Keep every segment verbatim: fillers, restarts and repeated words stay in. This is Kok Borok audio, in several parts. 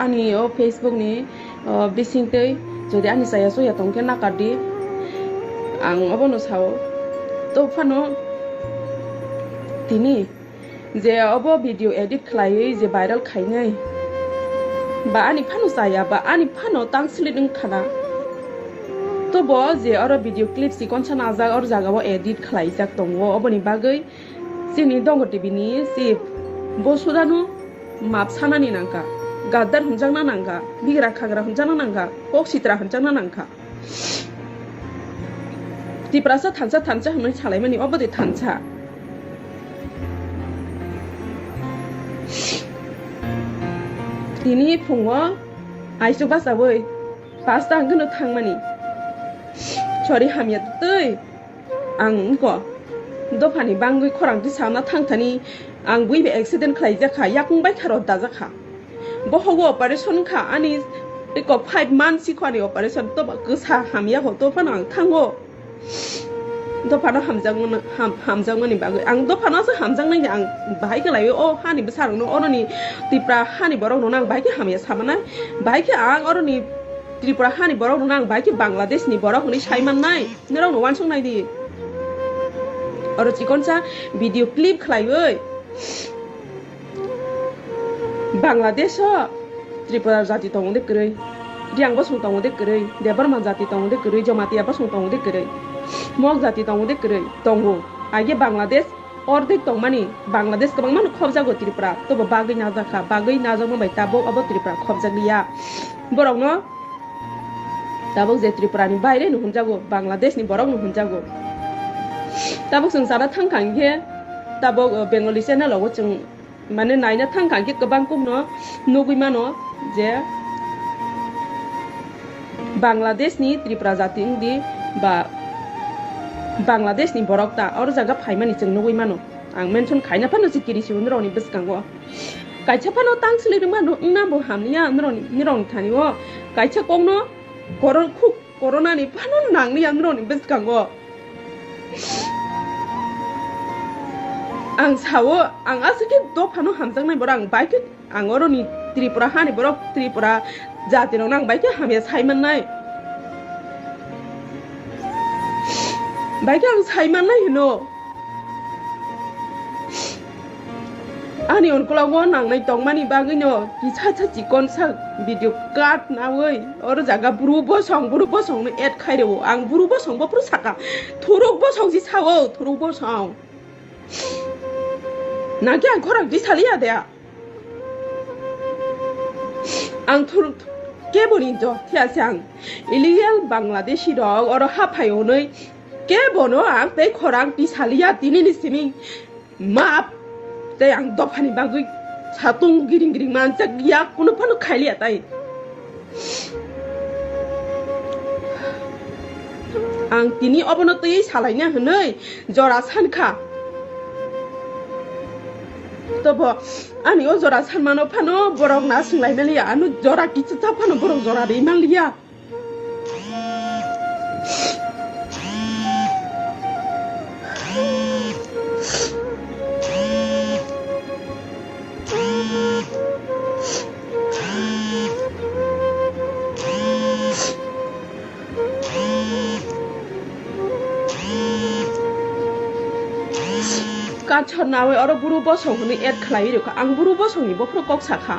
Ani o Facebook ni, o, bisingtwi jodi ani chaya chuya tongkhe nakardi, ang obono sao. To phano tini je obo video edit khlaiwi je viral khainai, ba ani phano chaya, ba ani phano tangsili wngkhana. Tobo je oro video clip chikonsa najak, oro jagao edit khlaijak tongo, oboni bagwi chini Dongo T V ni chief bo sudano map sanani nangkha, gaddar hwnjakna nangkha, bigra khagra hwnjakna nangkha, kok sitra hwnjakna nangkha. Tiprasa thansa thansa hwnwi salaimani obo de thansa. Tini phungo aichuk bachawi pasta hwnkheno thangmani. Sorry, hamya twi. Ang wngkha dophani bangwi khorang tisana thangthani, ang buiba accident khlaijakha, yakung bai kha rw dajakha. Bohogo operation kha ani, eko five months sikho ani operation, toba kwsa hamya ho, tophano ang thango. Dophano hamjakmano, ham-, hamjakmani bagwi. Ang dophano se hamjaknai, ang bahai khe lai o hani bwsarokno, oroni Tripura hani borokno ang bahai khe hamya samanai. Bahai khe ang oroni Tripura hani borokno ang bahai khe Bangladesh ni borok hwnwi sai mannai. Norokno uansuk nai di. Oro chikonsa video clip khlaiwi Bangladesh o Tripura jati tongo de kwrwi, Riang bosong tongo de kwrwi, Debbarma jati tongo de kwrwi, Jamatia bosong tongo de kwrwi, Mog jati tongo de kwrwi, tongo. Aige Bangladesh ordek tongmani, Bangladesh kwbangmano khobjago Tripura, tobo bagwi najakha, bagwi najakma bai tabuk abo Tripura khobjakliya. Borokno tabuk je Tripura ni baire no hwnjago, Bangladesh ni borok no hwnjago. Tabuk chwng chana thangkha hinkhe, tabuk, uh, Bengali channel rogo chwng mane naina thangkha hinkhe kwbang kokno nugwi mano je Bangladesh ni Tripura jati wngdi ba Bangladesh ni borok ta oro jaga phaimani chwng nugwi mano. Ang mention khaina phano se kiri si rokni bwskango. Kaisa phano tang sili rwma no wngna bo hamya norokni, norokni thani o. Kaisa kokno koron khuk corona ni phano nangli ang norokni bwskango. Ang sao, ang aswk khe dophano hamjaknai borok, ang bai khe, ang oroni Tripura hani borok, Tripura jati rokno ang bai khe hamya sai mannai. Bai khe ang sai mannai hino. Ani onkologo nangnai tongmani bagwino kisa sa chikon sa video cut nawi oro jaga buru bosong, buru bosongno add khai rwo. Ang buru bosong bo phuru saka, thuruk bosong si sao, thuruk bosong. Nangkhe ang khorang tisaliya de. Ang thur-, keboni jo, thiyase ang illegal Bangladeshi rok oro haphai hwnwi kebono ang tei khorang tisaliya, tinini simi map tei ang dophani bagwi satung giring giring manjak ya, kunu phano khailiya tai. Ang tini obono twi salaina hwnwi jora sankha. Tobo ani o jora sanmano phano borok na swnglaimaliya, ano jora kichita phano borok jora ri manliya. Kachor nawi oro buru bosong hwnwi add khlaiwi rwkha. Ang buru bosongni bophuru kok sakha.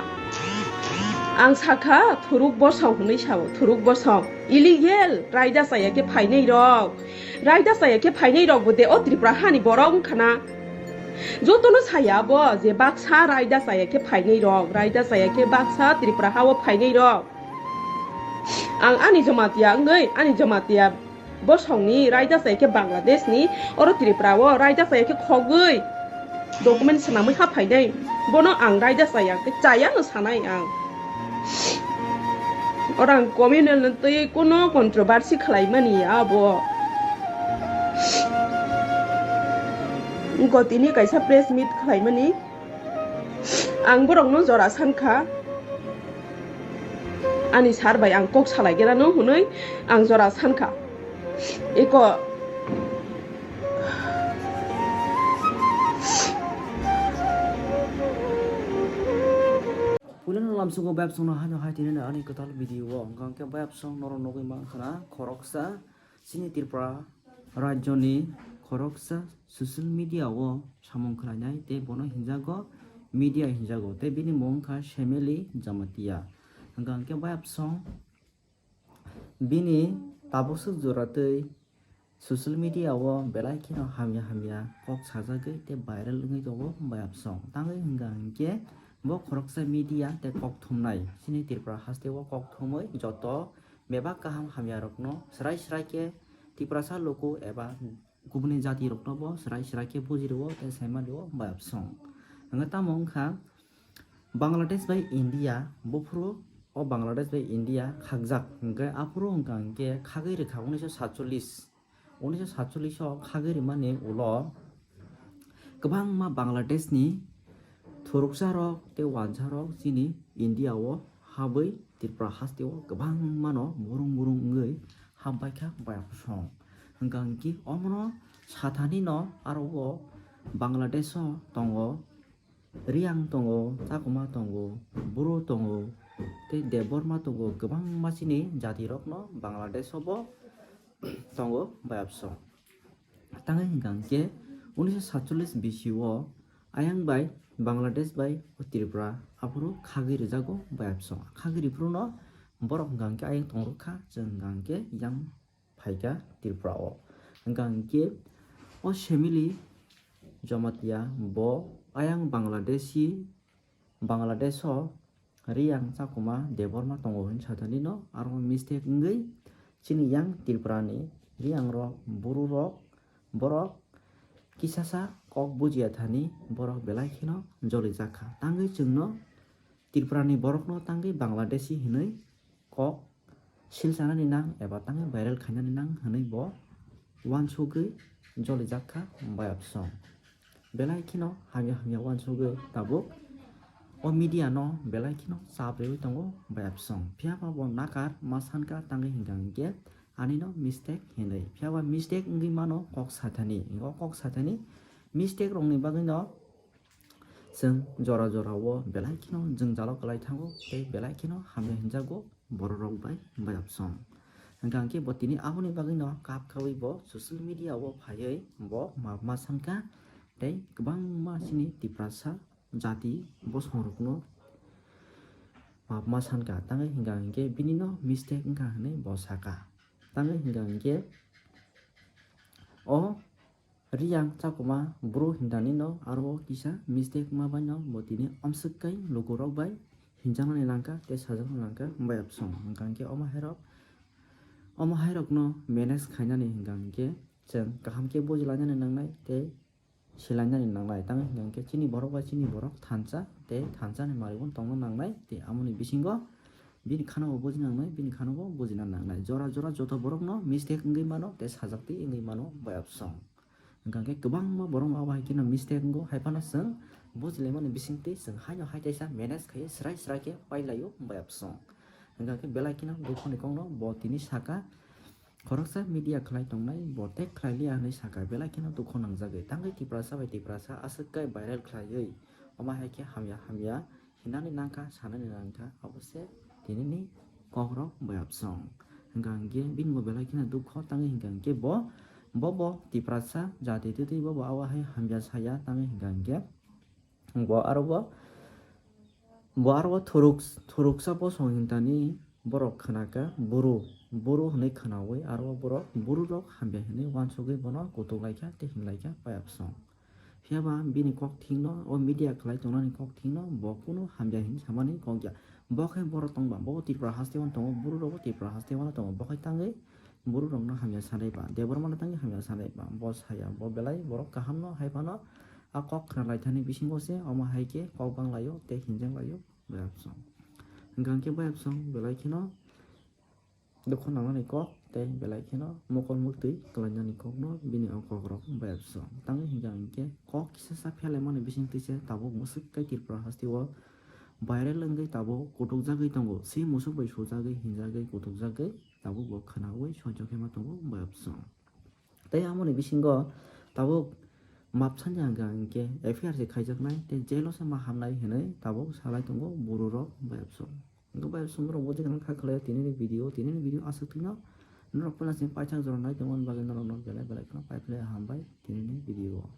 Ang sakha thuruk bosong hwnwi sao, thuruk bosong. Illegal, raida chaya khe phainai rok. Raida chaya khe phainai rok bo de o Tripura hani borok wngkha na. Jotono saya bo je baksa raida chaya khe phainai rok, raida chaya khe baksa Tripura hao phainai rok. Ang ani Jamatia wngwi, ani Jamatia bosongni raida chaya khe Bangladesh ni, oro Tripura o raida chaya khe khogwi document swnamwi ha phainai. Bono ang raida chaya khe chaya no sanai ang. Oro ang communal no twi kuno controversy khlaimani abo. Gotini kaisa press meet khlaimani. Ang borokno jora sankha, ani sir bai ang kok salai gera no hwnwi ang jora sankha. Eko Amsugo bayapsongno hano hai tini ani kwtal video o hwnkha hwnkhe bayapsong norok nugwi mankha na khoroksa chini Tripura rajyoni khoroksa social media o samung khlainai tei bono hinjago media hinjago tei bini mung wngkha Semeli Jamatia. Hwnkha hwnkhe bayapsong bini tabuk swk jora tei social media o belai kheno hamya hamya kok sajagwi tei viral wngwi tongo bayapsong. Tangwi hwnkha hwnkhe bo khoroksa media tei kok thumnai chini Tripura haste o kok thumwi joto bebak kaham hamya rokno swrai swrai khe Tiprasa luku eba kubuni jati rokno bo swrai swrai khe buji rwo tei saimani o bayapsong. Hwnkhe tamo wngkha Bangladesh bai India, buphuru o Bangladesh bai India khakjak, hwnkhe aphuru wngkha hwnkhe khagwi rwkha unisho satchollish, unisho satchollish o khagwi rwmani ulo kwbangma Bangladesh ni thuruksa rok tei wansa rok chini India o habwi Tripura haste o kwbangma no burung burung wngwi habbaikha bayapsong. Hwnkha hwnkhe omono sathani no aro o Bangladesh o tongo. Riang tongo, Chakma tongo, Bru tongo, tei Debbarma tongo, kwbangma chini jatirokno Bangladesh o bo tongo bayapsong. Tangwi hwnkha hwnkhe unisho satchollish bisi o ayang bai Bangladesh bai o Tripura aphuru khagwi rwjago bayapsong. Khagwi rwphruno borok hwnkha hwnkhe ayang tongrwkha, chwng hwnkha hwnkhe yang phaikha Tripura o. Hwnkha hwnkhe o Semili Jamatia bo ayang Bangladeshi, Bangladesh o Riang Chakma Debbarma tongo hwnwi sathani no aro mistake wngwi chini yang Tripura ni Riang rok, Bru rok, borok kisasa kok bujiya thani borok belai kheno jolijakha. Tangwi chwngno Tripura ni borokno tangwi Bangladeshi hwnwi kok silchanani nang eba tangwi viral khainani nang hwnwi bo uansugwi jolijak kha bayapsong. Belai kheno hamya hamya uansugwi tabuk o media no belai kheno chap rwui tongo bayapsong. Phiya ba bo nakar ma sankha tangwi hwnkha hwnkhe ani no mistake hinwi. Phiya ba mistake wngwi mano kok sathani. O kok sathani mistake rokni bagwi no chwng jora jora o belai kheno jwngjalo kwlai thango tei belai kheno hamya hinjago borok rok bai bayapsong. Hwnkha hwnkhe bo tini aboni bagwi no kap kaui bo social media o phaiwi bo map ma sankha tei kwbangma chini Tiprasa jati bosong rokno map ma sankha tangwi hwnkha hwnkhe bini no mistake wngkha hwnwi bo sakha tangwi hwnkha hwnkhe o Riang Chakma Bru hinani no aro kisa mistake ma bai no bo tini amswk kai lukurok bai hinjaknani langkha tei sajaknani langkha bayapsong. Hwnkha hwnkhe omo hairok, omo hairokno manage khainani hwnkha hwnkhe chwng kaham khe bujilainani nangnai tei silainani nangnai. Tamo hwnkha hwnkhe chini borok bai chini borok thansa tei thansani maribo tongna nangnai tei amoni bisingo bini khano bo bujina nangnai, bini khano bo bujina nangnai. Jora jora joto borokno mistake wngwi mano tei sajakti wngwi mano bayapsong. Hwnkha hwnkhe kwbangma borok abo hai kheno mistake wngo, hai phano chwng bujilaimani bisingtwi chwng haino hai kaisa manage khai srai srai khe pailaio bayapsong. Hwnkha hwnkhe belai kheno dukhoni kokno bo tini saka, khoroksa media khlai tongnai bo tei khlai liya hwnwi saka, belai kheno dukho nangjagwi tangwi Tiprasa bai Tiprasa aswk kai viral khlaiwi omo hai khe hamya hamya hinani nangkha, sanani nangkha, abo se tinini kokrok bayapsong. Hwnkha hwnkhe bini bo belai kheno dukho tangwi hwnkha hwnkhe bo, bo, bo Tiprasa jati twtwi bo, bo abo hai hamya saya tangwi hwnkha hwnkhe bo aro bo, bo aro bo thuruk, thuruksa bosong hintani borok khwnakha buru, buru hwnwi khwnawi aro bo borok buru rok hamya hwnwi uansugwi bono kutuk laikha tei hinlaikha bayapsong. Phiya ba bini kok thikno, o media khlai tongnani kok thikno bo kunu hamya hinwi samani kok ya. Bo khe borok tongba, bo Tripura haste o tongo, buru rok bo Tripura haste o tongo, bo khe tangwi buru rokno hamya sanai ba, Debbarma no tangwi hamya sanai ba, bo saya, bo belai borok kaham no hai phano a kok khna lai thani bisingo se omo hai khe kok bang laio tei hinjak laio bayapsong. Hwnkha hwnkhe bayapsong belai kheno dukho nangnani kok tei belai kheno mokol muktwi kwlainani kokno bini o kokrok bayapsong. Tangwi hwnkha hwnkhe kok kisa sa phelaimani bisingtwi se tabuk mwswk kai Tripura haste o viral wngwi tabuk kutukjagwi tongo. Si musuk bai sujagwi hinjagwi kutukjagwi tabuk bo khwnawi sojagwi ma tongo bayapsong. Tei amoni bisingo tabuk map sanya hwnkha hwnkhe F I R se khaijaknai tei jail o se ma hamnai hinwi tabuk salai tongo buru rok bai absong. Hwnkhe bai absong rok bo jekha kha khlai tinini video, tinini video aswk thwino norok pila sini paithak jora nai tongmani bagwi norokno belai belai kheno paiphlai hambai tinini video o.